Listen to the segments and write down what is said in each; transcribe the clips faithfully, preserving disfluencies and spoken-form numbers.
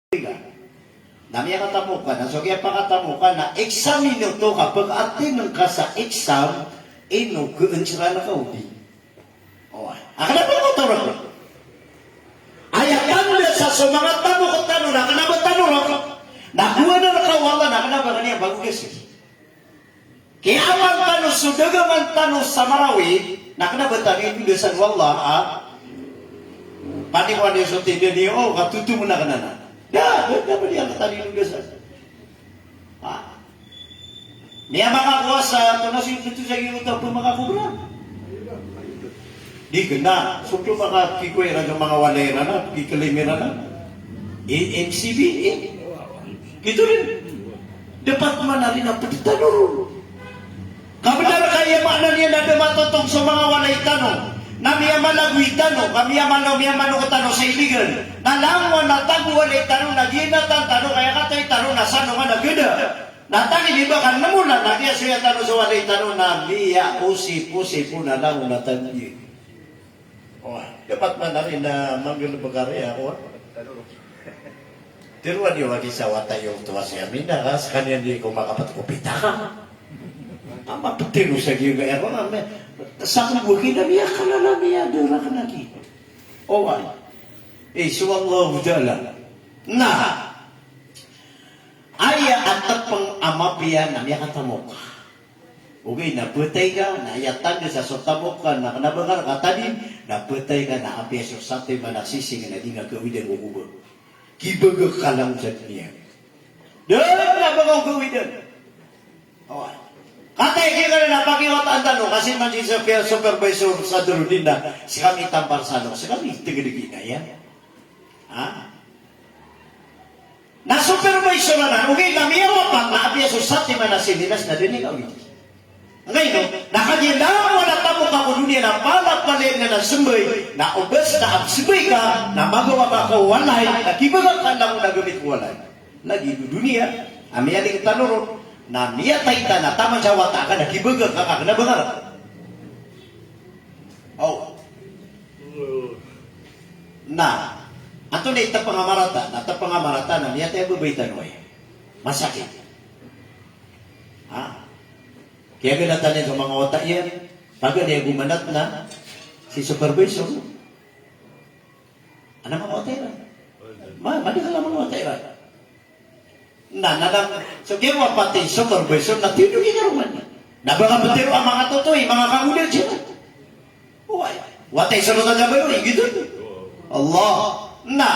Na miyakatamok ka, na so kiyapakatamok ka na examine oto ka pag-attend ka sa exam, ino keenceran ka odi. O, a kena ba ko torok? Aya tanda sa so manga tamok tano na kena ba tano rok? Na kowan rka o Allah na kena ba kaniyan ba ko gesi. Kiyaman tano so dagangan tano sa Marawi, na kena ba tano inondasan o Allah, a? Pati ko anda so tinda niyo, o, katoto mo na kena na. Da, da, da ba di a kena tano inondasan. A. Miyamakakowa sa, to na so ito sa iyo ta pemakakobra. Di kena, so pemakakikway ran so manga walay ran na, kiklaim iran na. I M C B, eh. Gioto den. Dapat man a rin a ped tano ron. Kabenar ka aya maana niyan na da matotog so manga walay tano. Na miyamalagoy tano, ka miyamano, miyamano tano sa iligan. Na langon a tago walay tano, na giyanatan tano, ka aya katoy tano na sanongan a geda. Na tagi di ba ka nemolan, na kiyasoya tano so walay tano, na miyaosip-osip on a langon a tago iyan. O, dapat man a rin a manggalebek a ri ako, a. Teroa niyo lagi sa wata iyo oto a si Amina, ka sekaniyan di ko makapat ko pitaka. Ama petero sa giya gaya ko na, me, sa ko bo kina miyakalala miyadera ka na ki. O, ay. Eh, so Allahu Ta'ala. Na, aya a tepeng a mapiya na miyakatamok ka. Ogaid na betay ka, na aya tanda sa so tamok ka na kena ba nga rka tadi, na betay ka na apiya so satiman a sising na di nga kawidan ko koba. Kibagak ka langon sa doniya. Da kena ba nga kawidan. Oway. Kataya giya kena na pakiwataan tano, kasi man si Sofia supervisor sa Darul Din na, sekami tampar sa lok, sekami tegedegi na iyan. Ha? Na supervisor anan, ogaid na miyawapat na apiya so satiman a sininas na da niyan kawidi. Angkaino, na kagiya langon a tamok ka ko doniya na palapalaya niyan a sembay, na o bes na a sembay ka, na magawa ka ko walay, na kibagak ka langon a gamit ko walay. Lagid o doniya a miyaling tano ron, na miyatay ta na taman sa wata ka na kibagak ka, ka kena ba nga rka. Aw. Na, antonaa i tepeng a marata, na tepeng a marata na miyatay a babay tano aya. Masakit. Ha? Kiyaganatan iyan so manga wata iyan, paganay a gomanat na si supervisor. Ana manga wata iran. Ma, madakl a manga wata iran. Na, na, na, so giya wapati so supervisor na tiyodog iyan a roma niyan. Na ba ka petero a manga totoy, manga kangodad siran. Oway. Wata i salotan a baloy, gioto. Allah. Na.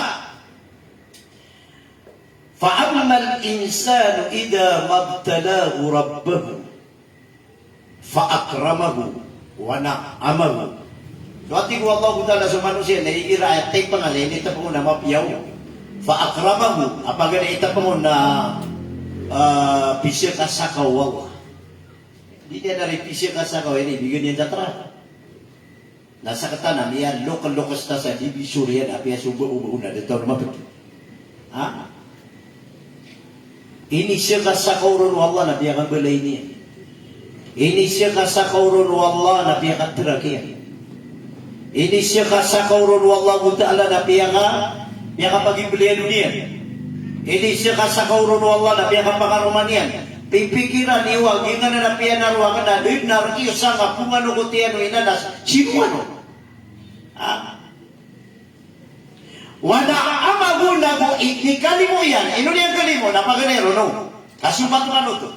Fa ammal insanu idha mabtalahu rabbuhu fa akramahu wa na'amahu. So, a tig o Allahu Ta'ala so manosiya na igira a tepeng a, initepeng on a mapiya on. Fa akramahu, a paganay a itepeng on na, ah, pisiyakasaka o Allah. Di niyan ari pisiyakasaka o ini, bigan iyan sa tara. Na sekatan a miyalokelokes ta sa divisory iyan, apiya so ba o ba on a da taw na maped. Ha? Inisiyakasaka on o Allah na piyakabelay niyan. Inisiyakasaka on o Allah na piyakaterak iyan. Inisiyakasaka on o Allahu Ta'ala na piyaka, piyakapagibelayan on iyan. Inisiyakasaka on o Allah na piyakapangaroma niyan. Pipikiran iyo a giyanan a piyanaro aken a da den a rek iyo sangkapongan o ko tiyan o ina na sino kano. Ha? Wa na'amahu, nago inikalimo iyan. Ino niyan kalimo? Na paganay ron, no? Kasopat man oto.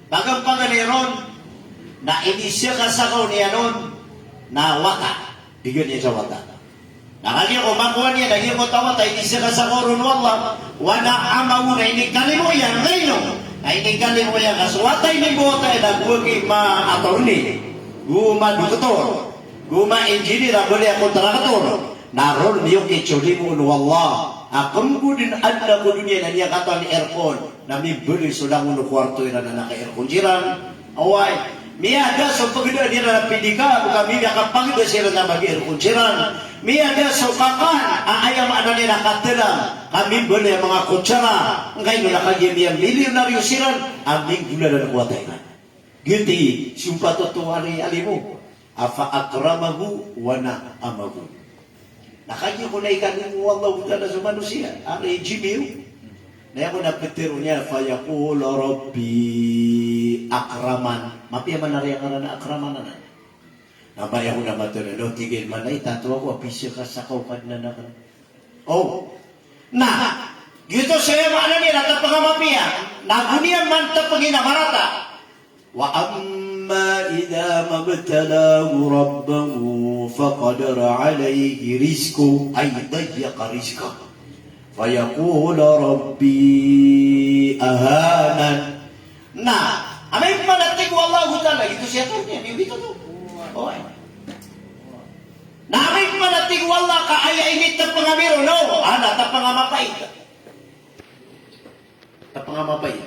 Pagan, paganay ron, na inisiyakasaka on iyan on, na wata. Bigan iyan sa wata. Na kagiya ko makowa niyan, na giya ko tawata, inisiyakasaka on o Allah. Wa na'amahu, na inikalimo iyan, na ino? Na inikalimo iyan, ka so wata inimbawata iyan na go aki ma-attorney, go ma-doktor, go ma-engineer, a bali a kontraktor. Na ron iyo kicholimo on o Allah a kembo den aden ko doniya na miyakatawan i aircon, na mibaloy so langon o kowarto iran a naka-aircon siran. Oway, miyada so pegedaan iran a pedicab, ka miyakapageda siran a mag-aircon siran. Miyada so kakan a aya maana niyan a katelang, ka mibaloy a manga kutsara. Angkaino na kagiya miyamilyonaryo siran a minggolalan ko wata iran. Giyoto i sopat oto ari a limo. Afa akramahu wa na'amahu. Na kagiya ko na ikalimo o Allahu Ta'ala so manosiya, a aya i Jibril. Na aya ko na pitharo niyan, fayaqulu rabbi akraman. Mapiya man a aya ngaran a akraman anan. Na aya ko na matharo, o tig iyan, man a aya tanto ako a pizakaw sa ka o Kadnan akn. O. Na, giyoto so aya maana niyan na tapang a mapiya. Na go niyan man tapangin a marata. Wa amma idha mabtalahu rabbuhu faqadara alayhi rizqahu, ay dayyaqa rizqahu. Fayaqulu rabbi ahanan. Na, amay pman a tig o Allahu Ta'ala, giyoto so aya tig iyan, giyoto. Oway. Na amay pman a tig o Allah ka aya initapang ami ron, o, a, na tapang a mapait. Tapang a mapait.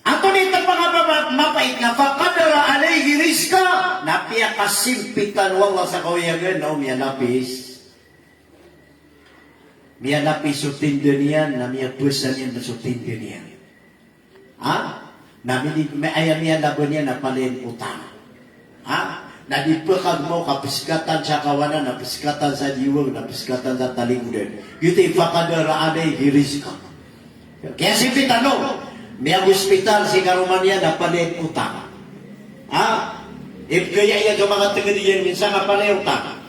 Antonaa i tapang a mapa-, mapait na faqadara alayhi rizqahu, na piyakasimpitan o Allah sa kawiyagan na o miyanapis. Miyanapis so tinda niyan, na miyabasa niyan so tinda niyan. Ha? Na mini-, mi-, aya miyalaban iyan na palaya otang. Ha? Na di pkagmaw ka pskatan sa kawanan, na pskatan sa diwang, na pskatan sa talinggodan. Giyoto i faqadara alayhi rizqahu. Kiyasimpit tano, miyagospital si karoma niyan na palaya otang. Ha? Ibgaya iyan so manga tngd iyan minsan ka palaya otang.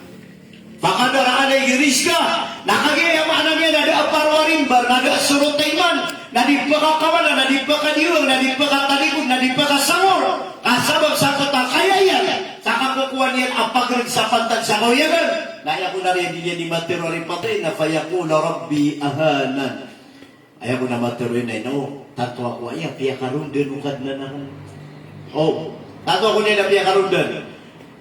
Faqadara alayhi rizqahu, na kagiya aya maana niyan na da a paro a rimba, na da a sorot a iman, na di pkakawanan, na di pkadiwang, na di pkatalingod, na di pkasangor, ka sabap sa kota kaya iyan, sa kakokowa niyan a pagrg sa pantag sa kawiyagan, na aya ko na riyan di niyan di matharo a ripat iyan, na fayaqulu rabbi ahanan. Aya ko na matharo iyan na ino, tanto ako aya piyakarondan o Kadnan akn. O, tanto ako niyan a piyakarondan.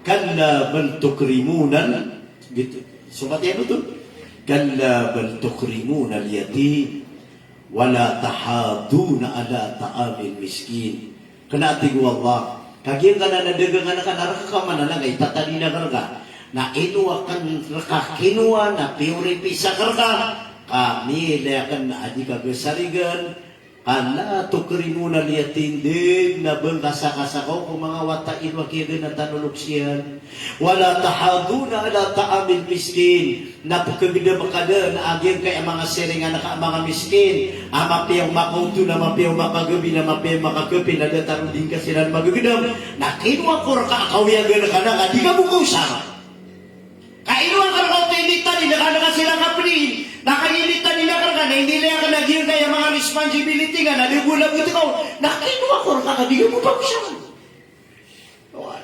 Kalla bal tukrimunal, giyoto. So matiya oto. Kalla bal tukrimunal yatim, wala tahadduna ala ta'amil miskin. Kna a tig o Allah, ka giyangkanan a dagangan ka na rk ka man a lagay, tatadin akn rka. Na ino akn rka kinowa na piyoripisak rka, ka miyilay akn a di ka gsarigan, ka la tukrimunal yatim, di na bngkasakasakaw ko manga wata a ino a kiyaganatan o loks iyan. Wala tahadduna ala ta'amil miskin. Na pkhagdam ka dn a giyangkaya manga siringan ka a manga miskin a mapiya o makaoto, na mapiya o makagabi, na mapiya o makakapi, na datar o di ngka siran magagdam. Na kinowa ko rka a kawiyagan ka na ka di ka bo kaosara. Ka ino akn rka oto initadin ka na ka siran kapdiin. Na ka initadin akn rka na inilay akn a giyangkaya manga responsibility nga na da bo labot ka on. Na kinowa ko rka ka di ka bo pakaosara. Oway.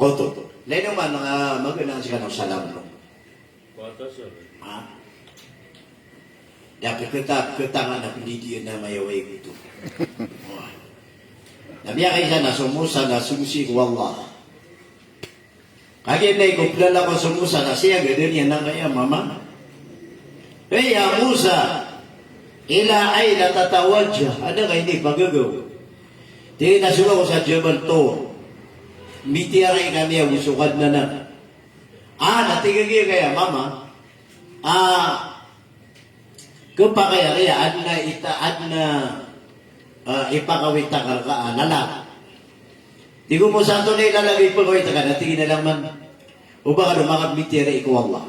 Oto. Lagid man, ah, magana sii kano salam no. Ha? Da pkta, pkta nga na pndidiyan na mayaway oto. Oway. Na miyakaisa na so Musa na sogosii ko Allah. Kagiya na iko plalakaw so Musa na siyagadan iyan na kaya mama. Hey, ya Musa, ila ayna tatawajjah? Adn ka inipagagaw? Tig iyan a solo ako sa Jabal Tur. Mbitiyarai kami ago so Kadnan akn. Ah, na tig a giyangkaya mama. Ah, Khapakay a riya, adn a ita-, adn a, ah, ipakawit akn rka a lalag. Tig o Musa, antonaa i lalag a ipakawit akn? Na tig iyan a langowan, o ba ka dn makambitiyarai ko Allah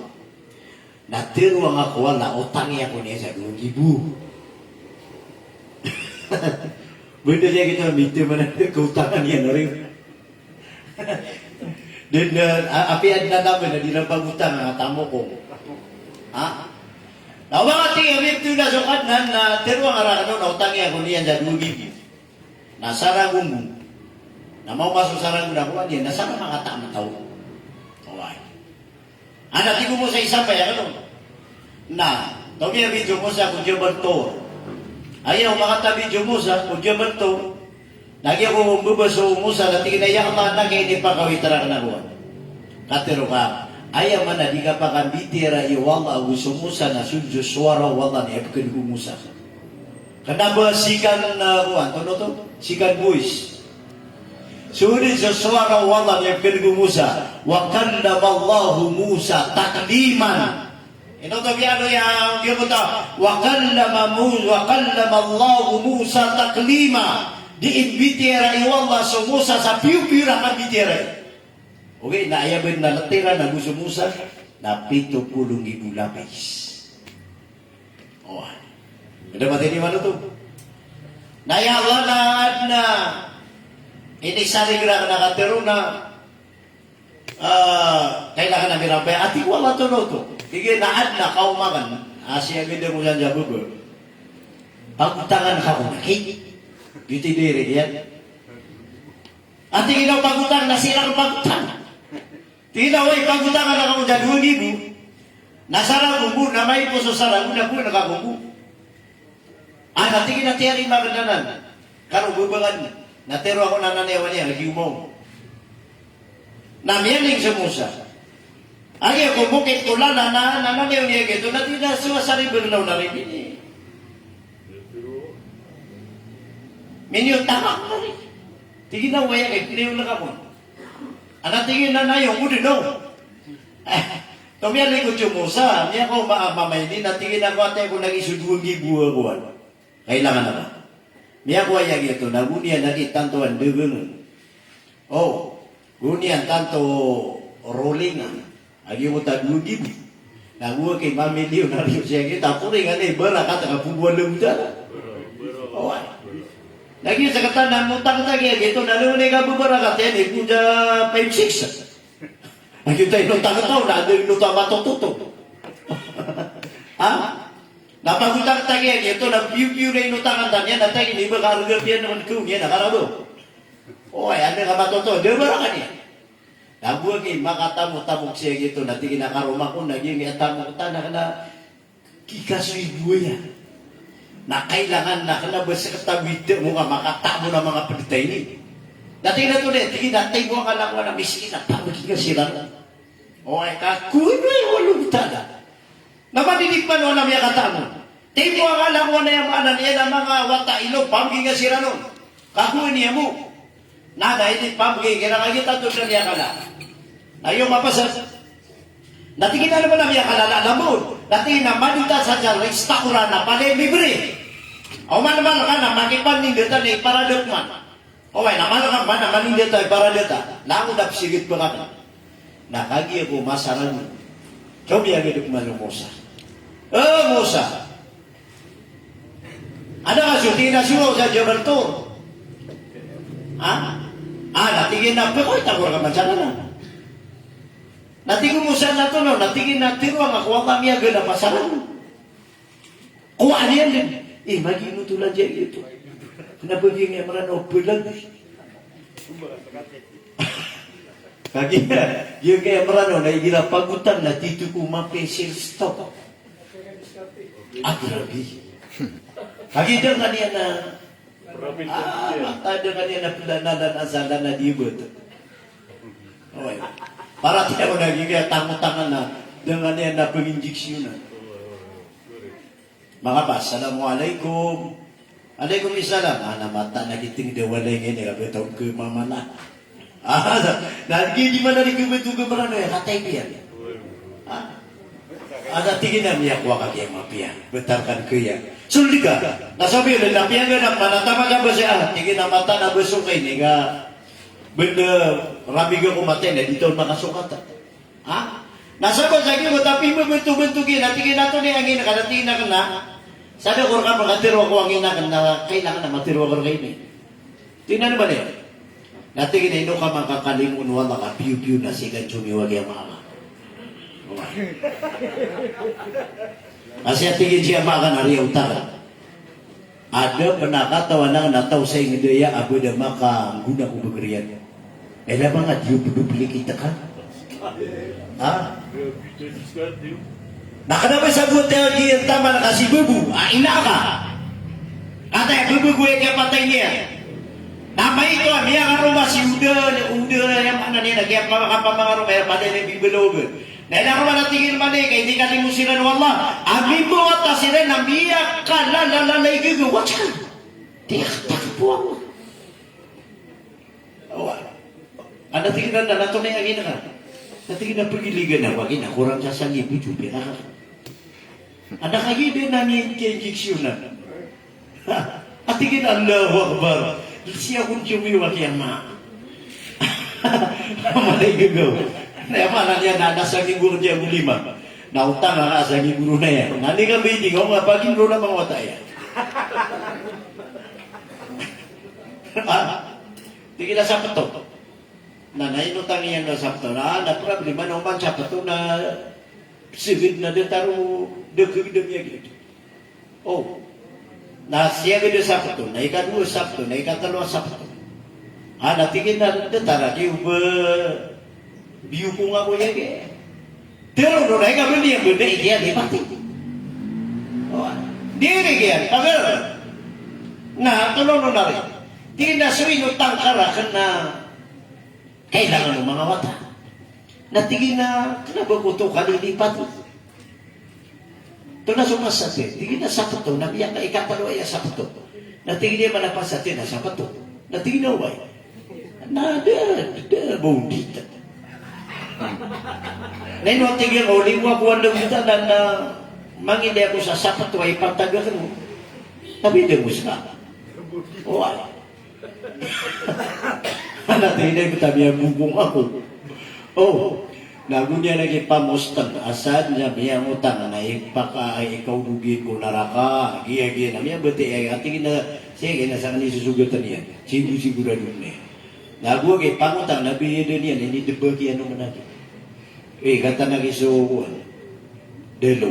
na tharoang ako o Allah a otangi ako niyan sa dowa nggibo. Benda niyan kita mita mana kaotangan iyan a rin. Den, eh, a-, apiya den a taman na di ran pagotang a tamok o. Ha? Na o ba ngka tig a mipto na so Kadnan na tharoang ka rakn on na otangi ako niyan sa dowa nggibo. Na saragon bo. Na maoma so saragon na kowaan iyan, na saram a kataan a taw. Oway. Ana tig o Musa, isampay akn on. Na, taw miyabi so Musa ko Jabal Tur. Aya o makatabi so Musa ko Jabal Tur. Na giya ko mbaba so Musa, na tig iyan a, "Ya Allah, adn a kay inipakawit rakn a kowan." Katharo ka, aya man a di kapakambitiyarai o Allah ago so Musa na so, so sowara o Allah na ipkn ko Musa. Kna ba second, ah, kowan, antonaa oto? Second voice. So dn so sowara o Allah na ipkn ko Musa. Wa kallamallahu Musa takliman. Ino oto, biyano iya, biyano oto. Wa kallama Mu-, wa kallamallahu Musa taklima. Di inbitiyarai o Allah so Musa sa piyopiyo a kambitiyarai. Ogaid na aya bo na ltira na go so Musa na pito polo nggibo lapis. Oway. Anda matay di manoto. Na ya Allah na adn a inisarig rakn a katharo na, ah, kailangan ami rampay. Ati ko Allah to noto. Tig iyan na adn a kaoma akn a siyagad ako san sa baba. Pagotangan ka ko na ki. Giyoto i diri iyan. Ati ko na pagotang na siran pagotang. Tig iyan a, "Oway, pagotangan ka ko sa dowa nggibo." Na sarago bo, na maipos so sarago, na bo na kakombo. Ana, tig iyan a tiyarima akn anan. Kano bo ba akn, na tero ako na anan iyan a giyomaw. Na miyaning so Musa. Agi ako mokit ko lana na, na anan iyan a giyoto, na tig iyan a so asari bernaw na rin ini. Miniyotang ako na rin. Tig iyan a, "Oway, aya kay piniyo na ka ko." Ana, tig iyan a, "Nayo ko dn o." Tomiyalikod so Musa, miyakaoma a mama ini, na tig iyan a, "Ko ati ko lagi so dowa nggibo a kowan. Kailangan na ka. Miyakowa aya giyoto, na go niyan lagi tanto a ndagangn. O, go niyan tanto rolingan. Agi ko ta dowa nggibo. Na go aki mamiliyonaryo siyagad, taporingan i barakat a kapogowan o Allahu Ta'ala." Oway. Lagi sa katan a motang ta giya giyoto, na lomoni ka bo barakat iyan i go sa five six. Agi ta inotang ta, na anda inotang a matototo. Ha? Na pagotang ta giya giyoto, na piyo-piyo na inotangan ta niyan, na tig iyan i ba karga piyan on ko niyan a karado. Oway, anda ka matoto, da barakat iyan. Na go aki makatamotamok siyagad oto, na tig iyan a karoma ko, na giyangkaya tamok ta na kna kikasoy bo aya. Na kailangan na kna ba sktawid mo ka makatamok a manga pd ta ini. Na tig iyan a to dn, tig iyan a timo a kalangwan a miskin a pamgi ka siran. Oway, ka kowa i Allahu Ta'ala. Na madidi pman o anan miyakatamok. Timo a kalangwan a aya maana niyan a manga wata ilo, pamgi ka siran on. Kakowa niyan bo. Na, na ini pamgi kiran a giyoto a dn a miyakala. Na iyo mapasad. Na tig iyan a ba na miyakala, na, na bo. Na tig iyan a madita sa sa restaurant na palaya libre. Oman man ka na makipanindatan i paradok man. Oway, na man ka man na manindata i paradok ta. Na ako da psigit pn ka. Na kagiya ko masarang. Cobi a gidok man o Musa. O Musa. Anda ka so, tig iyan a so sa Jabal Tur. Ha? A, na tig iyan a pkawit ako rka man sa kanan. Na tig o Musa na to no, na tig iyan a tiro angka ko Allah a miyaga na pasarang. Kowaan iyan dn. E, magi ino to lajay ito. Kna ba giyangkaya Mranaw a balag. Kagiya, giyangkaya Mranaw na igira pagotang na tito ko mapiya sales talk. Agrabi. Kagiya da ngka niyan na, a, mata da ngka niyan na planalan a zalan a di bt. Oway. Paratiyaya ko na giyangkaya tangotangan na da ngka niyan na panginjeksyonan. Manga ba, "Assalamu alaikum." "Alaikum salam." A, na mata na kitng da walay ngka ini, a ba taw ka mamana. A, na di, di mana di ka ba taw ka Mranaw, aya katay iyan. A? A, na tig iyan a miyakowa ka giya mapiya. Btar kan ka iya. Sold ka. Na sabi iyan na piya ka na mana tama ka ba siya. A, tig iyan a mata na ba so ka ini ka. Banda ramig ako matay na di taw makasokata. Ha? Na sabap sa giyoto, tapi mbabantog-bantog iyan, na tig iyan a antonaa i angin ka, na tig iyan a kna, sa da ko rka pkatero ko angin akn, na kailangan a matero ko rka ini. Tig iyan a ba ini? Na tig iyan a ino ka makakalimo o Allah ka piyo-piyo na sii ka somiyowa ki ama ka. Oway. Ka sii, tig iyan, si ama ka na riyaw ta ka. A da pn a katawan akn a taw sa ingd aya a ba da makanggonaan ko bgr iyan. Aya labang a di iyo pduplikit ka. Ha? Na kna ba sa bo tiyagi taman ka si babo a ina ka. Kataya babo ko aya kiyapatay niyan. Na maito a miyangaroma si oda, oda, aya maana niyan a kiyapa-, kapamangaroma iyan, pd iyan a bibalogan. Na aya roo man a tig iyan a mani, ka inikalimo siran o Allah a mimbawata siran a miyakalalalala i gagawa siran. Tiyaktak po ako. Awa. Anda tig iyan a, na antonaa i angin ka? Na tig iyan a pagiligan ako, angin ako, rang sasang ibo, jupi na ka. Anda ka gida na ni ki-injection na. Ha? A tig iyan a, Allahu Akbar. Sii ako somiyowa ki ama. Malay gagaw. Na aya maana niyan na, na sangibo ka diyan ko lima. Na otang a sangibo ron aya. Na di ka biding, o nga pagin ron a manga wata aya. Ah, tig iyan a sapeto. Na, na inotang iyan a sapeto. Na, na problema na oman sapeto na sigid na datar o dagdag iyan gid. O. Na siyagad a sapeto, na ikadowa a sapeto, na ikatelo a sapeto. A, na tig iyan a datar a di o ba biyokong ako iyan gi. Tero no na ikabandi iyan ba na ikiyan di pati. O, di rin iyan, pagar. Na, telo no na rin. Tig iyan a so inotang ka raken na kailangan o manga wata. Na tig iyan a, kena ba ko oto kalilipat? Oto na so pasad iyan. Tig iyan a sapeto, na miyaka ikatelo aya sapeto. Na tig iyan a mana pasad iyan a sapeto. Na tig iyan a oway. Na da, da ba ondit. Na ino tig iyan a, o limo ako anda ondit na, na mangilay ako sa sapeto a ipantag aken. Tapi da mo seka. Oway. Na tig iyan a, "Beta miyabokong ako." O, na go niyan a kipamosten, asad na miyangotang na ipaka, ikaolog iyan ko naraka, giya, giya, na miyabatiya, a tig iyan a, sii giya na sangkan i sosogaten iyan, sigo-sigorado niyan. Na go a kipangotang na biyadan iyan, inidebak iyan o managi. Eh, kataan a giya so, kowan, delo.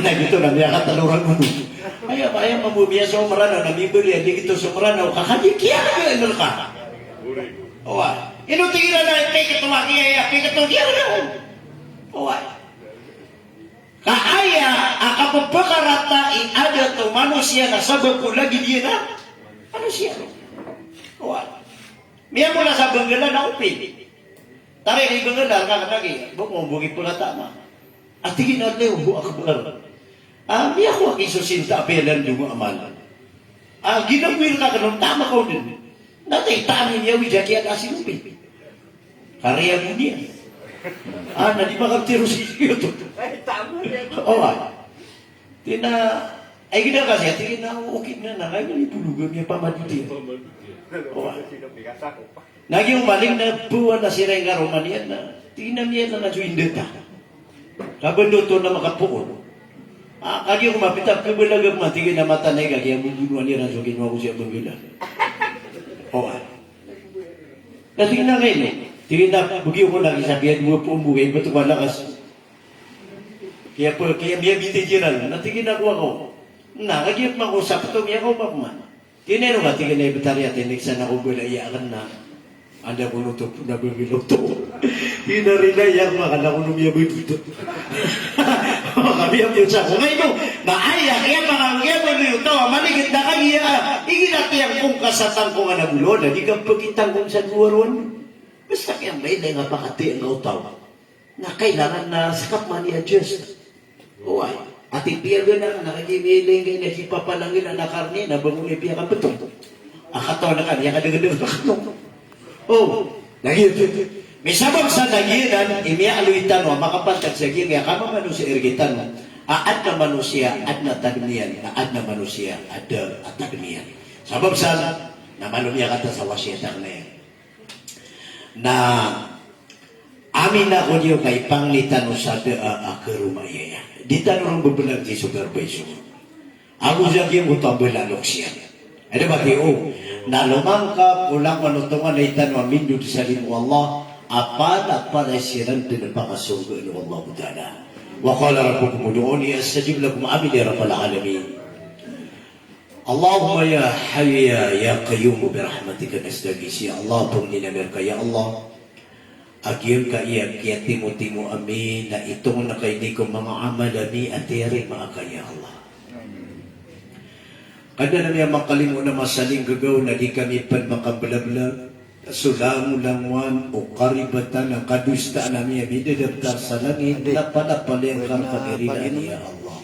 Na giyoto na miyakatelo ragon. Aya, aya mambo miya so Meranaw na mibali a di giyoto so Meranaw, ka kagiya kiya ka giya neraka. Oway. Ino tig iran a piketo a kiya, aya piketo a kiya ka. Oway. Ka aya a kapepekarata i adat o manosiya na sabap ko lagid iyan a manosiya. Oway. Miyamola sa benggelan a opil. Tarik i benggelan ka kenagi, bo mo bo ki pengataman. A tig iyan a Allahu Akbar. A, miyakowa ki so sinta a piyalandong a amal. A, ginawi reka keno tama ka o den. Na tay tama iyan a wida kiya ka si opil. Kariya mo niyan. A, na di makaptero si iyo to. O, a. Tig iyan a, ay, gida kasi, tig iyan a, okay na, na, kaya ni bulugan niya pamadutiya. O, a. Na giyoto maling na buwan na siran i karoma niyan na, tig iyan a miyanan a so indata. Ka ba ndo oto na makapoon. A, kagiya ko mapita, kabalaga ko man, tig iyan a mataan a ika kiya bobonoan iran so kinowa ko siya benggelan. O, a. Na tig iyan a kaino. Tig iyan a, begi ako na kisabihan mo po mo kayo, ba't ko lakas? Kiya po, kiya miyabitid iran. Na tig iyan a kowa ko. Na, kagiya pman ko sapeto, miyakaoma ko man. Tig iyan a ino ka, tig iyan a ibetari a tiniksan ako bala iya aken na anda ko noto pn a benggelan oto. Tig iyan a rinaya ko, ka na ko no miyabagito. Kami a piyosa ko. Ngaino, na aya, kiya pman, kiya pman iyo taw a maligid na kagiya, a, igira tiyangkong ka sa tangkong a nabolawan, na di ka pekitangkong sa dowa ron. Basta kiya mailay nga pakatiyangka o taw. Na kailangan na sekap man i-adjust. Oway. Ati piyaganaan, na kagiya miyailay nga ina di papalangen a karni, na bangon i piyakabetong. A katawan ka niyan, kadagdag ka kano. O, na giyoto. Misabap sa na giyanan i miyaaloy tano a makapantag sa giyangkaya kamamanosiya i rk tano. A adn a manosiya, adn a tadm iyan, na adn a manosiya, adn a tadm iyan. Sabap sa na malo miyakata sa wasiyat akn iyan. Na amin ako niyo ka ipangni tano sa da a, a karoma iyaya. Di tano ron bebelag di so garbay so. Ago sa giyangkoto a bala a lokes iyan. Aya ba tiyo, na lomangkap, o langowan o tonganay tano a mindod sa limo o Allah, a palapalaya siran dn a pakasorgaan o Allahu Ta'ala. Wa qala rabbukum ud'uni astajib lakum, amin ya rabbal alamin. Allahumma ya hayyu ya, ya qayyum bi rahmatika nastaghith. Ya Allah, pangnin ami rka, ya Allah, a giyangkaya kiyatimotimo ami na itongan ka ini ko manga amal ami a tiyarima ka, ya Allah. Kadnan ami a makalimo na masalinggagaw na di kami pn makambelabelag. So langolangowan o karibatan a kadosaan ami a midadaptar sa langit, na palapalaya ngka a pagirilaan, ya Allah.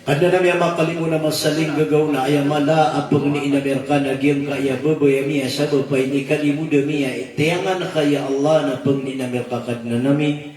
Kadnan ami a makalimo na masalinggagaw na aya mala a pangnin ami rka na giyangkaya babay ami a sabap a inikalimod ami a tiyangan ka, ya Allah, na pangnin ami rka, Kadnan ami,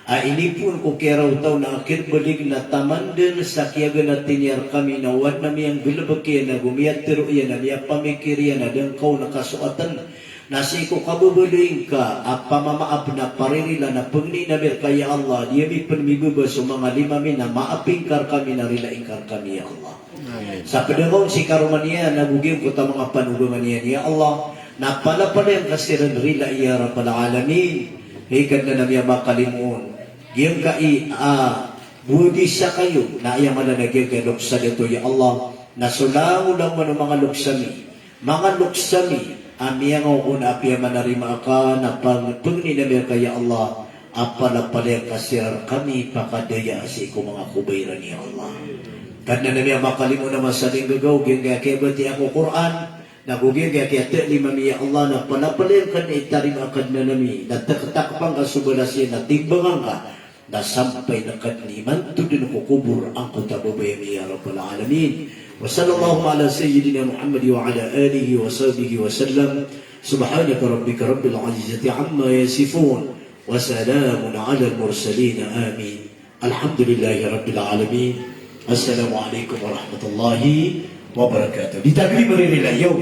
a inipoon ko kiyaraotaw na akhir balig na taman dn sa kiyaganatan iyan rkami na o adn a miyanggalbk iyan ago miyatharo iyan a miyapamikir iyan a da ngka on kasoatan. Na sii ko kababaloy ngka a pamamaap na paririla na pangnin ami rka ya Allah, di ami pn mibaba so manga lima mi na maapin ka rkami na rilain ka rkami ya Allah. Amin. Sa pd angka on si karoma niyan ago giyangkoto a manga panogangan iyan ya Allah, na palapalaya ngka siran rilai ya Rabbal Alamin. Hay Kadnan ami a makalimoon, giyangkai a bodi sa kayo na aya mala na giyangkai a loks a dato ya Allah, na so langolangon o manga loks ami, manga loks ami a miyangaw ko na apiya manarima ka na pang-, pangnin ami rka ya Allah, a palapalaya ngka siran rkami pakadaya sii ko manga kobay iran ya Allah. Kadnan ami a makalimoon a masa a di nggagaw, giyangkai a kiyabatiya ko Qur'an, na go giyangkai a kiyatalim ami ya Allah, na palapalaya ngka na itarima a Kadnan ami, na taktakpa ngka so balas iyan, na timbanga ngka, na sampay na Kadnan imanto dn ko kobor angkoto a babay ami ya Rabbal Alamin. Wa sallallahu ala sayyidina Muhammad wa ala alihi wa sahbihi wa sallam. Subhanaka rabbika rabbil izzati amma yasifun. Wa salamun alal mursalin. Amin. Alhamdulillahi rabbil alamin. Assalamu alaikum warahmatullahi wabarakatuh. Di ta gri maririlai, yo.